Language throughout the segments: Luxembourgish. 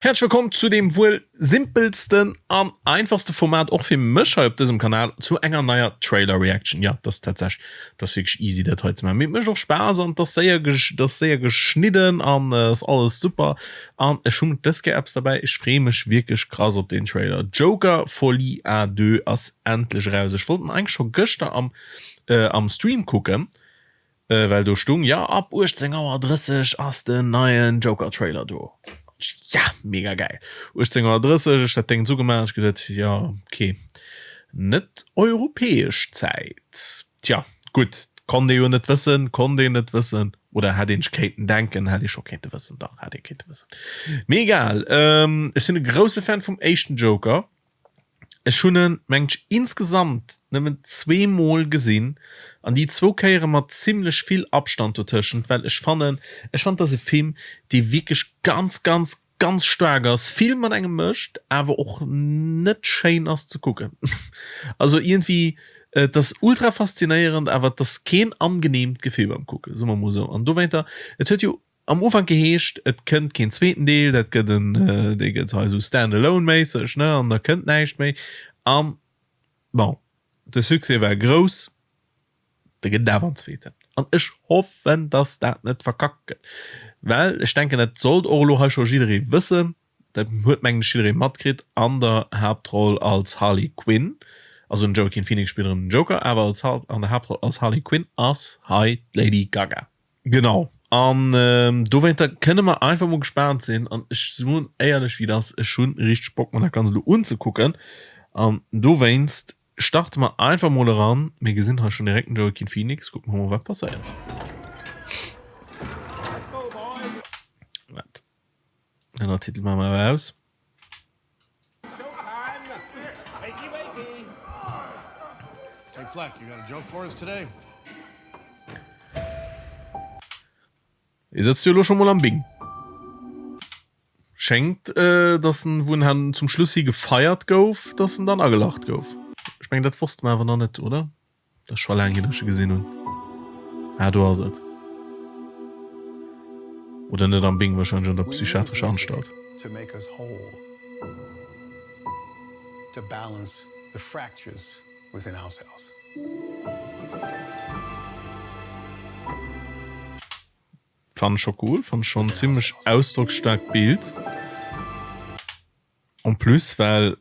Häerzlech wëllkomm zu deem wuel simpelsten an einfachste Format och fir mech hei op dësem Kanal, zu enger neier Trailer Reaction. Jo, dat ass tatsächlech, dat ass wierklech easy dat hei ze maachen, mee et mécht och Spaass an et ass séier, et ass séier geschnidden an et ass alles super an ech hunn dës Kéier eppes derbäi, ech freeë mech wierklech krass op deen Trailer. Joker Folie à Deux ass endlech eraus. Ech wollt en eigentlech scho gëschter am am Stream kucken, Well do stung, jo ab 18 Auer 30 ass den neien Joker Trailer do. Ja mega gäil. 18 Auer 30 ech dat Déngens ugemaach, ech geduet jo ok net europäesch Zäit. Tja gutt konnt ee jo net wëssen, konnt een net wëssen oder hätt een sech kéinten denken, hätt ee scho kéinte wëssen, dach hätt ee kéinte wëssen. Mee egal, ech sinn e grousse Fan vum éischten Joker. Ech hunn en, mengen ech, insgesamt nëmmen zweemol gesinn, an déi zwou Kéiere mat zimlech vill Abstand dotëschent, well ech fannen, ech fannen, et ass e Film, dee wierklech ganz, ganz, ganz staark ass, vill mat engem mécht, awer och net schéin ass ze kucken. Also iergendwéi, et ass ultra faszinéierend, awer et ass keen angeneemt Gefill beim Kucken, soe mer mol esou. An dowéinter, et huet jo Am Ufank geheescht, et kënnt keen zweeten Deel, dat gëtt en, dee gëtt hei esou stand-alone-méisseg, ne, an da kënnt näischt méi. An, bon, de Succès war grouss, da gëtt et awer en zweeten. An ech hoffen, dass dat net verkackt gëtt, well ech denken, dat sollt och elo hei scho jidderee wëssen, dat huet mengen ech jidderee matkritt, an der Haaptroll als Harley Quinn, also den Joaquin Phoenix spillt erëm den Joker, awer als, an der Haaptroll als Harley Quinn ass hei d'Lady Gaga. Genau, an dowéinter kënne mer einfach mol gespaant sinn. An ech soen éierlech wéi et ass, ech hunn richteg Bock mer dat Ganzt elo unzekucken. An dowéinst starte mer einfach mol eran. Mir gesinn hei schonn direkt den Joaquin Phoenix. Kucke mer mol wat passéiert. Wat? Ënnertitel maache mer awer aus. Hie sëtzt jo elo scho mol am Bing. Schéngt, dass en, wou en han zum Schluss hi gefeiert gouf, dass en dann agelacht gouf. Ech mengen, dat wosste mer awer nach net, oder? Dat ass scho laang hier, dass ech e gesinn hunn. Ah, do ass et. Oder net am Bing, wahrscheinlech an der psychiatrescher Anstalt. Fannen ech scho cool, fannen ech schon zimmlech ausdrocksstaarkt Bild. En plus well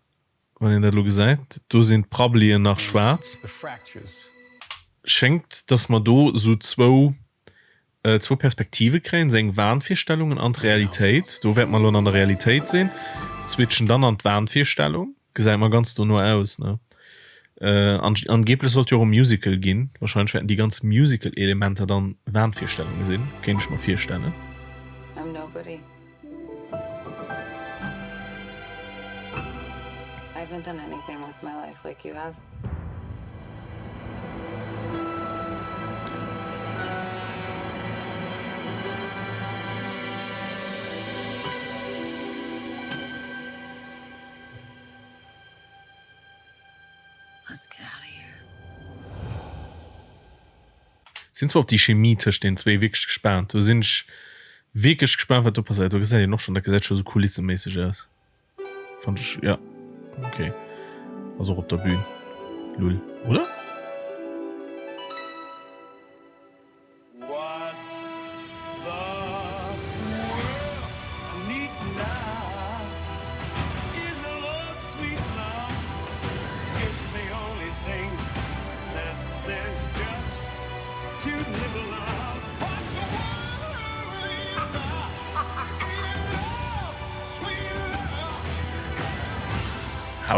wann een dat elo gesäit, do sinn d'Prabbelien nach schwaarz. Schéngt dass mer do sou zwou zwou Perspektive kréien, seng Wahnvirstellungen an d'Realitéit. Do wäerte mer elo an der Realitéit sinn, switchen dann an d'Wahnvirstellung. Gesäit mer ganz dono aus, ne? Angeblech sollt jo och e Musical ginn. Wahrscheinlech wäerten déi ganz Musical-Elementer dann Wahnvirstellunge sinn, kéint ech mer virstellen. I'm nobody. I haven't done anything with my life like you have. Let's get out of here. Sinn zwar op déi Chemie tëscht den zwéi wierklech gespaant. Do sinn ech wierklech gespaant wat do passéiert. Do gesäit een och schonn, dat gesäit scho sou kulisseméisseg aus fand ech. Jo ok, ass och op der Bühn lull oder?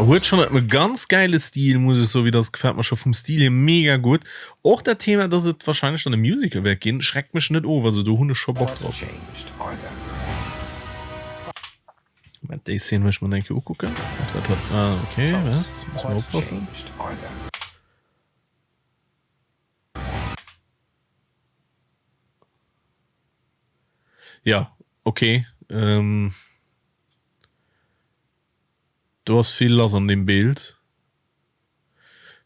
Huet schon e ganz geile Stil muss ech soen, wéi das gefällt mer scho vum Stil hier mega gutt. Och dat Thema dass et wahrscheinlech dann e Musical wäert ginn schreckt mech net of, also do hunn ech scho Bock drop. Moment, déi Szene wëll ech mer nach eng Kéier ukucken. Wat war dat? Ah okay, wat? Muss mer oppassen. Ja, okay. Ähm, do ass vill lass an deem Bild.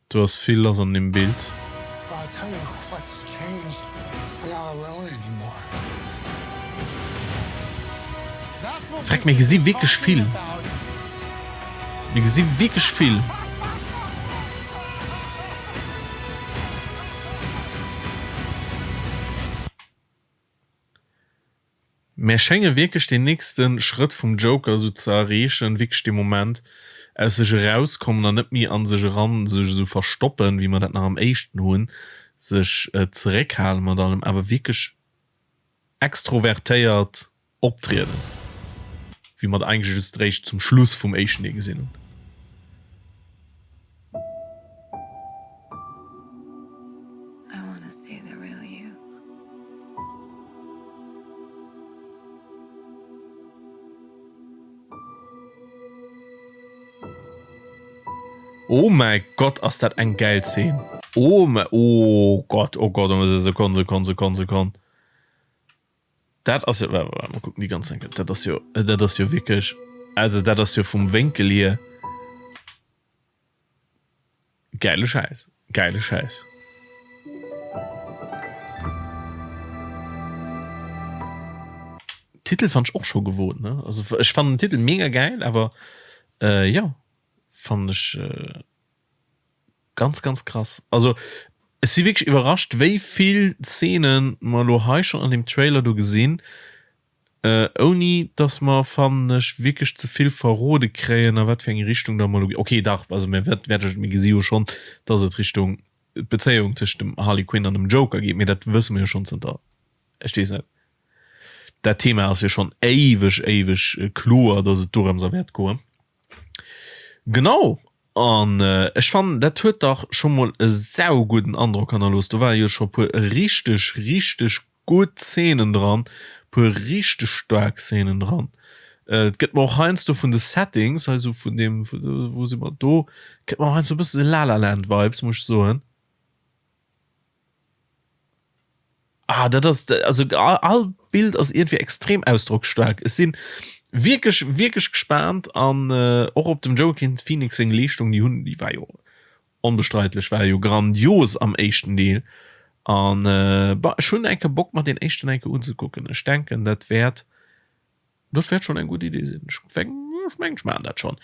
Do ass vill lass an deem Bild. Freck, mir gesi wierklech vill. Mir gesi wierklech vill. Mär schénge wierklech deen nächste Schrëtt vum Joker esou ze erreechen, wierklech dee Moment aus sech erauskommen an net méi a sech eran sech esou verstoppen, wéi mer dat nach am éischten hunn, sech zeréckhale mat allem, awer wierklech extrovertéiert optrieden, wéi mer et eigentlech just eréischt zum Schluss vum éischten Deel gesinn hunn. Oh mäi Gott ass dat eng gäil Szene. Oh mäi, oh Gott, oh Gott, Sekonn, Sekonn, Sekonn, Sekonn. Dat ass jo, wa, wa, mol kucken déi ganz enke, dat ass jo, dat ass jo wierklech, also dat ass jo vum Wénkel hier gäile Schäiss, gäile Schäiss. Titel fand ech och scho gewot, ne? Also ech fannen den Titel mega gäil, awer jo, fannen ech. Ganz ganz krass. Also ech si wierklech iwwerrascht wéi vill Szenen mer elo hei schonn an deem Trailer do gesinn, ouni dass mer, fannen ech, wierklech ze vill verrode kréien a wat fir eng Richtung da mer elo ginn. Ok dach, also mir wäerte, mir gesi jo schonn, dass et Richtung d'Bezéiung tëscht dem Harley Quinn an dem Joker geet, mee dat wësse mer jo schonn zënter, ech weess net, dat Thema ass jo schonn éiweg éiweg kloer, dass et dorëms a wäert goen. Genau, an ech fannen dat huet dach scho mol e saugudden Androck hannerlooss. Do ware jo scho puer richteg richteg gutt Szenen dran, puer richteg staark Szenen dran. Et gëtt mer och heiansdo vun de Settings, hei sou vun deem, wou si mer do, gëtt mer och heiansdo e bësse La La Land Vibes, muss ech soen. Ah, dat ass, also all Bild ass iergendwéi extrem ausdrocksstaark. Ech sinn wierklech, wierklech gespaant an och op dem Joaquin Phoenix seng Leeschtung, déi hunn, déi war jo onbestreitlech, war jo grandios am éischten Deel an bah, ech hunn enke Bock mer deen éischten enke unzekucken. Ech denken dat wäert, dat wäert schonn eng gutt Idee sinn. Ech mengen ech maachen dat schonn.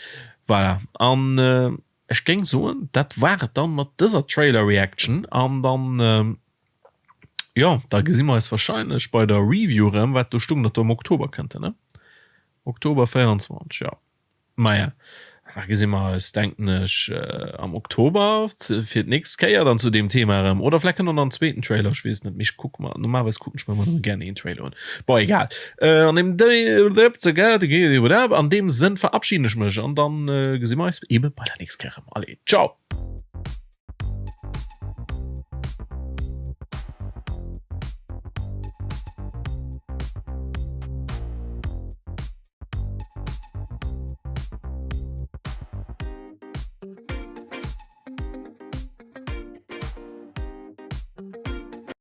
Voilà an. Ech géing soen, dat war et dann mat dëser Trailer Reaction an dann, jo, da gesi mer eis wahrscheinlech bei der Review erëm, wat do stung, datt do am Oktober kënnt, ne? Oktober 24, jo. Maja, da gesi mer eis, denken ech, am Oktober fir d'nächst Kéier dann zu deem Thema erëm. Oder vläicht kënnt och nach en zweeten Trailer, ech weess et net, mee ech kucke mer, normalerweis kucken ech mer ëmmer nëmme gären een Trailer un. Bon, egal. An deem An deem Sënn verabschieden ech mech an dann gesi mer eis eben bei der nächst Kéier erëm. Allez, ciao!